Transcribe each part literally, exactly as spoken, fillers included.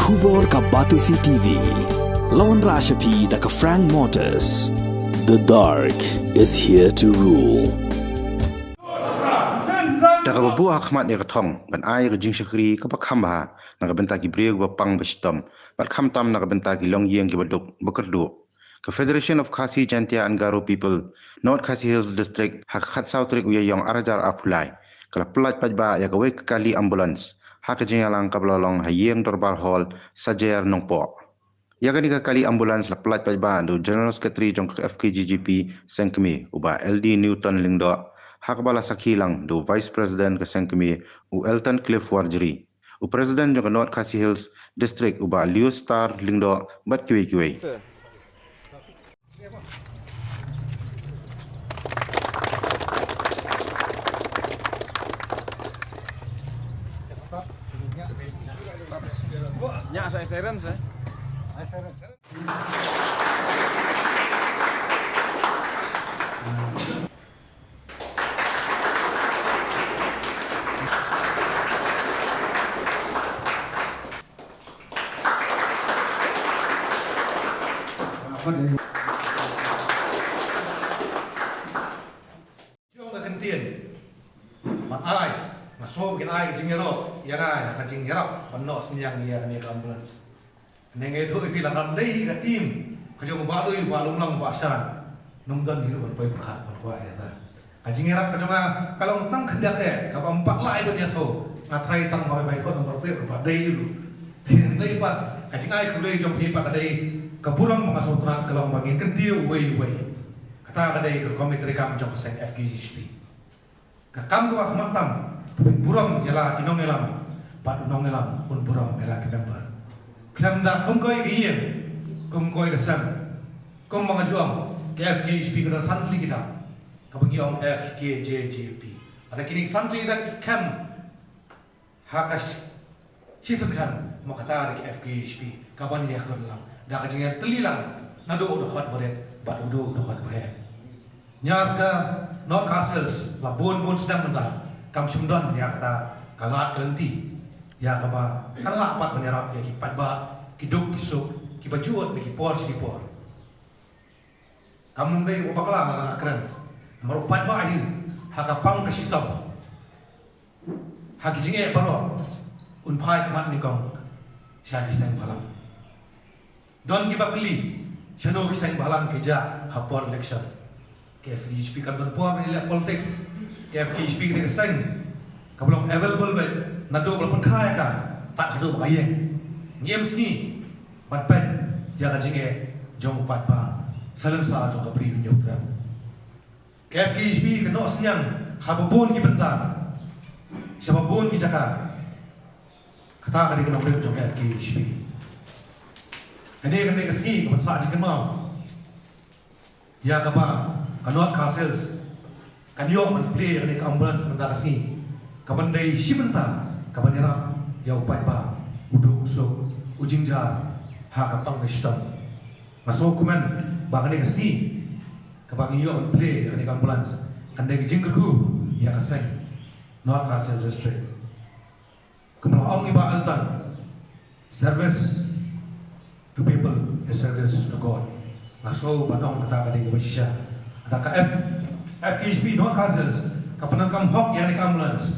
Khubor ka Batesi T V. Lawan Rashapi da ka Frank Motors. The dark is here to rule. Da kaba buh ha khmat ïa ka thong ban ai ïa ka jingshakri kaba kham bha na ka bynta ki briew ba pang ba shitom bad khamtam na ka bynta ki longïing kiba duk ba kyrduh, ka Federation of Khasi Jaintia and Garo People, North Khasi Hills District, ha ka khatsaw tarik u Ïaïong arhajar arphew lai, ka la pyllait paidbah ïa kawei ka kali ambulance ha ka jingïalang kaba la long ha Ïing Dorbar Hall, Sajer, Nongpoh. Ïa kane ka kali ambulance la pyllait paidbah da u General Secretary jong ka F K J G P Seng Kmie, u Bah L D Newton Lyngdoh, ha kaba la sakhi lang da u Vice President ka Seng Kmie, u Elton Cliff Warjri, u President jong ka North Khasi Hills District, u Bah Leostar Lyngdoh, bad kiwei kiwei. Nya sa siren sa. Jong ka ktien ban ai, nga sngew kin ai ka jingïarap ïa nga, ïa ka jingïarap ban noh synñiang ïa kane ka ambulance. Ngi ïathuh ïa phi la kam dei ka team ka jong u Bah Lui, u Bah Lumlang, u Bah Shan. Ym don hi ruh ban poi pyrkhat ban kwah ïa ta. Ka jingïarap ka jong nga ka long tang khyndiat eh, kaba ym pat lah ban ïathuh. Nga tharai tang ba bai thoh nambar plate ruh ba dei ruh. Te hynrei pat ka jingai khublei jong phi pat ka dei ka burom ba nga sngewtynnat ka long ba ngin kyntiew uwei uwei. Kata ka dei ka rukom treikam jong ka seng F K J G P. Ka kam kaba khmat tam, pynburom ïa la ki nongïalam, bad u nongïalam un burom ïa la ki member. Khlem da kum kawei ka ïing, kum kawei ka sem, kum ba nga ju ong, ka F K J G P ka don san tylli ki dap, kaba ngi ong F K J G P. Lada kine ki san tylli ki dap ki khlem ha ka shi, shisien khan, mo kata da ka F K J G P kaban ïakhun lang da ka jingïatylli lang naduh u dkhot barit bad naduh u dkhot baheh. Ñiar ka North Khasi Hills la bun bun snem mynta kam shym don ïa kata ka lad ka lynti ïa kaba kan lah pat ban ïarap ïa ki paidbah ki duk ki suk kiba ju ot na ki por sha ki por. Kam nym dei u bakla lada nga kren. Namar u paidbah hi ha ka pang ka shitom, ha ki jingeh baroh, un phai khmat nyngkong sha ki seng bhalang. Don kiba kylli shano ki seng bhalang ki jia ha por election. Ka F K J G P kam don por ban leh politics. Ka F K J G P ka dei ka seng kaba long available beit naduh ba la pynkha ïa ka tad haduh ba ka ïeng. Ngim sngi ban peit ïa ka jingeh jong u paidbah, salonsar jong ka Bri u Hynñiewtrep. Ka F K J G P ka noh synñiang ha ba bun ki bynta, sha ba bun ki jaka. Kata ka dei ka nongrim jong ka F K J G P. Kane ka dei ka sngi kaban sah jingkynmaw ïa kaba ka North Khasi Hills kan ïoh ban plie ïa kane ka ambulance mynta ka sngi, kaban dei shi bynta kaban ïarap ïa u paidbah, u duk u suk, u jynjar ha ka pang ka shitom. Nga sngewkmen ba kane ka sngi kaba ngi ïoh ban plie ïa kane ka ambulance kan dei ka jingkyrkhu ïa ka seng North Khasi Hills District. Kumba la ong i Bah Elton, service to people is service to God. Nga sngew ban ong kata ka dei kaba shisha. Da ka F, F K J P North Khasi Hills ka pyndonkam hok ïa kane ka ambulance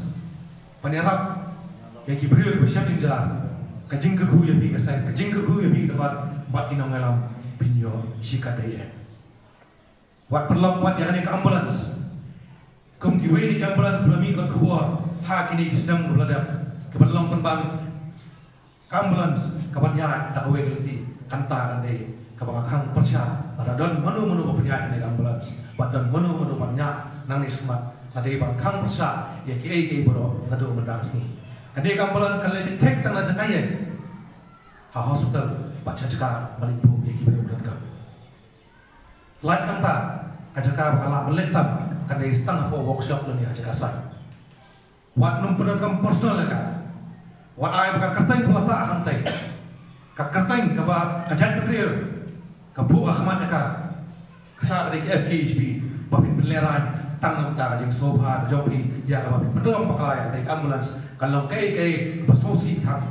ban ïarap ïa ki briew kiba shem jynjar. Ka jingkyrkhu ïa phi ka seng, ka jingkyrkhu ïa phi ka dkhot bad ki nongïalam, phin ïoh shi katdei eh. Wat pynlong pat ïa kane ka ambulance kum kiwei de ki ambulance ba la mih kot khubor ha kine ki snem kiba la dep, kiban long pynban ka ambulance kaban ïaid da kawei ka lynti. Kata kan dei kaba nga khang pyrshah. Lada don mano mano ba pynïaid kane ka ambulance, bad don mano mano ban ïaid nangne shakhmat, nga dei ban khang pyrshah ïa kiei kiei baroh naduh mynta ka sngi. Kane ka ambulance kan leit thik tang na jaka ïeng ha hospital bad sha jaka ban leit buh ïa ki briew ba donkam. Lait nangta ka jaka ba ka lah ban leit tam kan dei tang hapoh workshop lane ha jaka site. Wat nym pyndonkam personal ïa ka. Wat ai ba ka kyrteng ba la tah hangtei, ka kyrteng kaba ka jaitbynriew ka buh ha khmat ïa ka. Kata ka dei ka F K J P ba phin pynlehrain tang nangta ka jingsngewbha ka jong phi ïa kaba phin pyndonkam bakla ïa katei ka ambulance. Kan long kaei kaei ba sngewsih tang